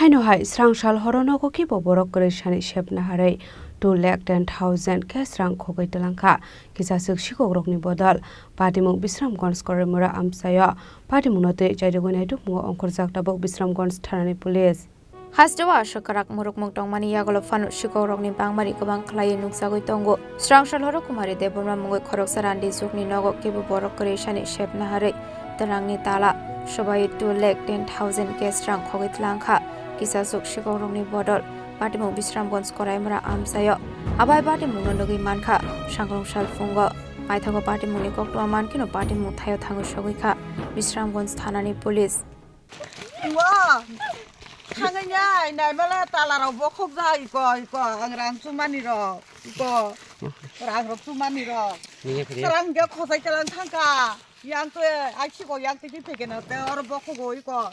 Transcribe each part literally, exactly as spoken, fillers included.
Haino hai srang sal horo nogo kibo borok kwrwi sani sep naharwi two lakh ten thousand khe srang khogwi twlang kha. Kisa swk sikok rokni bodol patimung Bisramganj Koraimura amchaio patimungno twi chairwgwi naitukmungo ongkhorjak tabuk Bisramganj thanani police. Hasteo aswk kwrak murukmung tongmani yagulo phano sikok rokni bangmari kwbang khlaiwi nukjagwi tongo. Srang sal horo Kumari Debbarma mungwi khoroksa randi jukni nogo kibo borok kwrwi sani sep naharwi twlangni tala sobai two lakh ten thousand khe srang khogwi twlang kha. Kisa swk sikok rokni bodol patimung Bisramganj Koraimura amchaio. Abai patimungno nugwi mankha sangrong sal phungo. Maithago patimungni koktwma mankheno patimung thaio thangwi sogwi kha Bisramganj thanani police. Ngo, thangwi nai, naimala talarok bokhok ja iko, iko, ang rang chumani rok, iko, rang rok chumani rok. Nini phiri. Terang ge khosai telang thangka, yang te, ai siko yang te ki phekeno te oro bokhogo iko,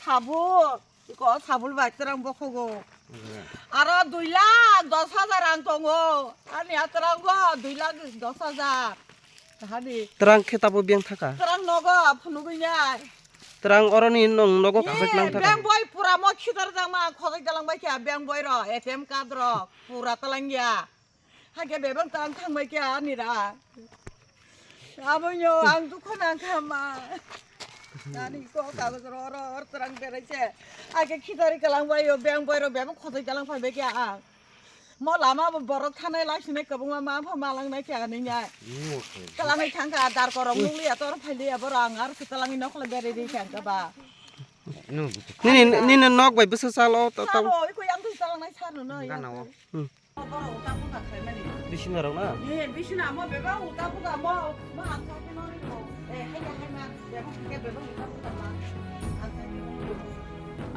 sabul, iko, sabul bai terang bokhogo. Aro dui lakh dos hajar ang tongo, ani a terang go dui lakh dos hajar. Hani. Terang khe tabo beng thaka. Terang nogo phunugwi nai. Terang oroni nong nogo kakhai tlang thaka. Beng boi pura mo khitar jang ma khojai dalang bai kha beng boi ro A T M card ro pura talang ya. Hake bebang terang thang bai kha ani ra. Abonyo ang dukho nang kha ma. Nani ko kagoj ro ro or terang berai se. Ake khitari kalang bai yo beng boi ro bebang khojai dalang phai bai kha ang. Mo lama bo borok thanai lai sinai kwbangma ma pha malang nai kha ani nya. Kalanai thang kha dar korok nukliya tor phailiya borok ang ar se talangwi nokla berai ri thang kha ba. Nini nini nok bai bwsa salo ta ta. Salo iko yang twi talang nai sanu no yang. Gana o. Hmm. Borok uta puta khlaimani. Bisina rok na. Ni bisina mo bebang uta puta mo mo ang kha khe no ri mo. Eh hai hai ma bebang khe bebang uta puta ma. Ang kha khe no ri mo.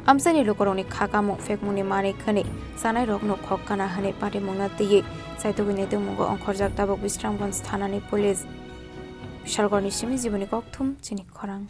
Amchaini lukurokni kha kamung phekmungni manwi khwnwi chanairokno khok kana hwnwi patimungno twiwi chaitugwini tongmungo ongkhorjak tabuk Bisramganj thanani police. Salgorni simi jiboni kokthum chini khorang.